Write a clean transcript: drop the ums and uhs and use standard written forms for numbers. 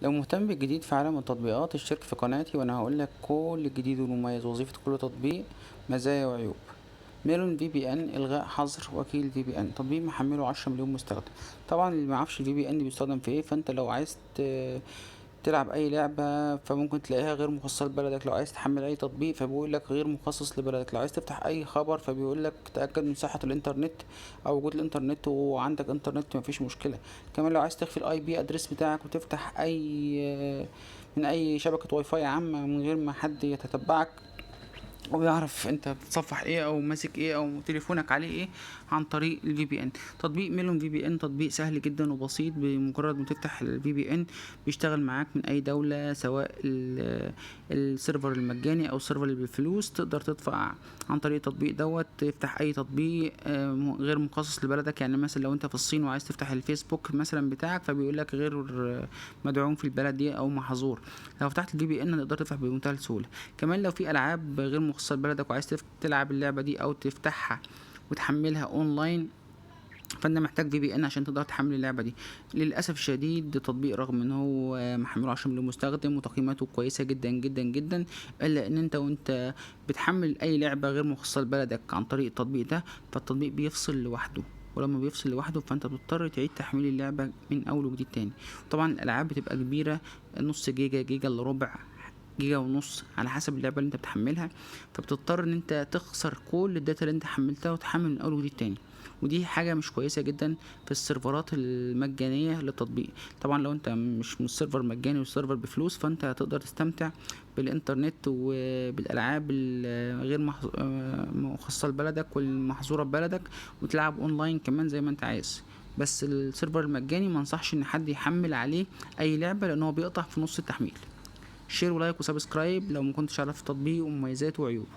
لو مهتم بالجديد في عالم التطبيقات اشترك في قناتي وانا هقولك كل الجديد والمميز وظيفة كل تطبيق، مزايا وعيوب. ميلون VPN الغاء حظر وكيل VPN، تطبيق محمله 10 مليون مستخدم. طبعا اللي معرفش ال VPN بيستخدم في ايه، فانت لو عايز تلعب اي لعبة فممكن تلاقيها غير مخصصة لبلدك، لو عايز تحمل اي تطبيق فبيقول لك غير مخصص لبلدك، لو عايز تفتح اي خبر فبيقول لك تأكد من صحة الانترنت او وجود الانترنت وعندك انترنت مفيش مشكلة. كمان لو عايز تخفي ال IP address بتاعك وتفتح من اي شبكة واي فاي عامة من غير ما حد يتتبعك ويعرف انت بتصفح ايه او ماسك ايه او تليفونك عليه ايه عن طريق ال VPN. تطبيق ميلون VPN تطبيق سهل جدا وبسيط، بمجرد ما تفتح ال VPN بيشتغل معاك من اي دولة، سواء ال server المجاني او ال server اللي بالفلوس. تقدر تدفع عن طريق التطبيق دوت، تفتح اي تطبيق غير مخصص لبلدك. يعني مثلا لو انت في الصين وعايز تفتح الفيسبوك مثلا بتاعك فبيقول لك غير مدعوم في البلد دي او محظور. لو فتحت ال VPN تقدر تفتح بمنتهى السهولة. كمان لو في العاب غير مخصصة لبلدك وعايز تلعب اللعبة دي او تفتحها وتحملها اونلاين، فانت محتاج VPN عشان تقدر تحمل اللعبة دي. للاسف الشديد التطبيق رغم ان هو محمله 10 مليون مستخدم وتقييماته كويسة جدا جدا جدا، الا ان انت وانت بتحمل اي لعبه غير مخصصة لبلدك عن طريق التطبيق ده فالتطبيق بيفصل لوحده، ولما بيفصل لوحده فانت بتضطر تعيد تحميل اللعبة من اول وجديد تاني. طبعا الالعاب بتبقى كبيرة، نص جيجا، جيجا الا ربع، جيجا ونص على حسب اللعبة اللي انت بتحملها، فبتضطر ان انت تخسر كل ال data اللي انت حملتها وتحمل من اول وجديد تاني، ودي حاجة مش كويسة جدا في السيرفرات المجانية للتطبيق. طبعا لو انت مش من ال server مجاني وال server بفلوس فانت هتقدر تستمتع بالانترنت وبالالعاب الغير مخصصة لبلدك والمحظوره ببلدك، وتلعب اونلاين كمان زي ما انت عايز. بس ال server المجاني ما انصحش ان حد يحمل عليه اي لعبه لان هو بيقطع في نص التحميل. share و like و subscribe لو ما كنتش عارف التطبيق ومميزاته وعيوبه.